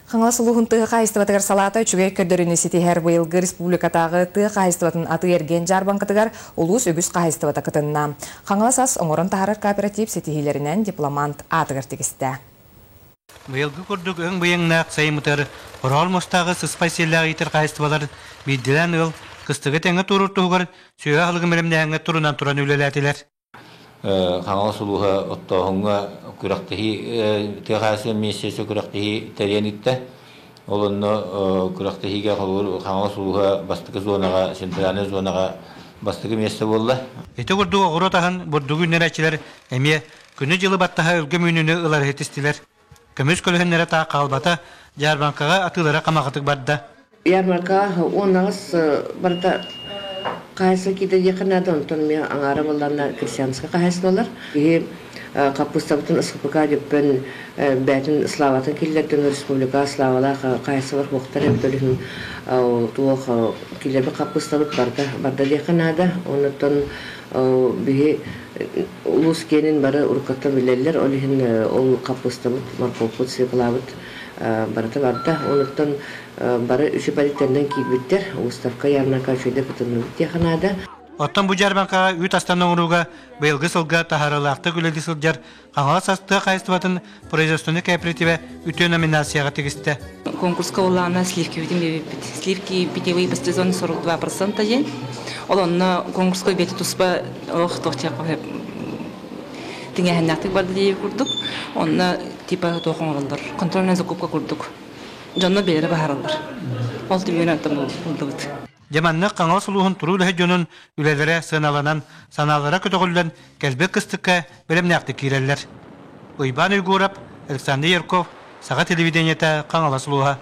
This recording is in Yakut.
Хаҥалас улууһун тыа хаһаайыстыбатыгар салаата үчүгэй көрдөрүүнү ситиһэр. Быйылгы республикатааҕы тыа хаһаайыстыбатын атыы-эргиэн дьаарбаҥкатыгар улуус үгүс хаһаайыстыбата кытынна. Хаҥалас ас оҥорон таһаарар кооператив ситиһиилэринэн дипломант аатыгар тигистэ. Быйылгы курдук өҥ быйаҥнаах сайыммытыгар Хороҕор муостааҕы сыспай сиэллээх иитэр хаһаайыстыбалар биирдиилээн ыал кыстыгы тэҥҥэ туоруур туһугар сүөһү аһылыгын бэлэмнээһиҥҥэ турунан туран үлэлээтилэр. Хаҥалас улууһа оттооһуҥҥа күрэхтэһии тыа хаһаайыстыбатын министиэристибэ күрэхтэһии тэрийэн ыытта. Ол онно күрэхтэһиигэ холобур Хаҥалас улууһа бастакы зонаҕа, центральнай зонаҕа бастакы миэстэ буолла. Ити курдук оҕуруот аһын бурдугу үүннэрээччилэр эмиэ күнү-дьылы баттаһа өлгөм үүнүүнү ылар иһитистилэр. Көмүс көлөһүннэрэ таах хаалбата, дьаарбаҥкаҕа атыылара хамаҕатык барда. Ярмарка 18 барыта хаһайса киирдэ диэххэ наада, онтон эмиэ аҥаара буоллаҕына крестьянскай хаһайыстыбалар. Киһи хаппыыстабытын СХПК Дьөппөн бэйэтин славатын киллэрдин республика славалаах хаһайыстыбалар хуохтар эбит ол иһин туох киллэрбит хаппыыстабыт барда барда диэххэ наада. Оннуттан биһи улуус киэнин бары уруккаттан билэллэр, ол иһин ол хаппыыстабыт, моркуоппут, свеклабыт барыта барда. Онуттан бары үчү киирбиттэр. Выставка ярмарка үчүгэйдик кытынныбыт диэххэ наада. Оттон бу дьаарбаҥкаҕа үүт астан оҥорууга быйылгы сылга таһаарыылаахтык үлэлии сылдьар Хаҥалас ас тыа хаһаайыстыбатын производственнай кооперативэ үтүө номинацияҕа тигистэ. Конкурска улаана сливкибитин биэрбиппит. Сливки питьевые пастезон 42% диэн. Ол онно конкурска бэйэтэ туспа олох туох тиҥээһиннээхтик барда диир курдук. Онно типа туох оҥороллор. Контрольная закупка курдук. Дьонно бэйэлэрэ баһараллар. Ол түмүгүнэн оттон булдубут. Дьэ маннык Хаҥалас улууһун туруу үлэһит дьонун үлэлэрэ сыаналанан, санаалара көтөҕүллэн кэлбит кыстыкка бэлэмнээхтик киирэллэр. Уйбаан Уйгуурап, Александр Ярков, Саха телевидениетэ, Хаҥалас улууһа.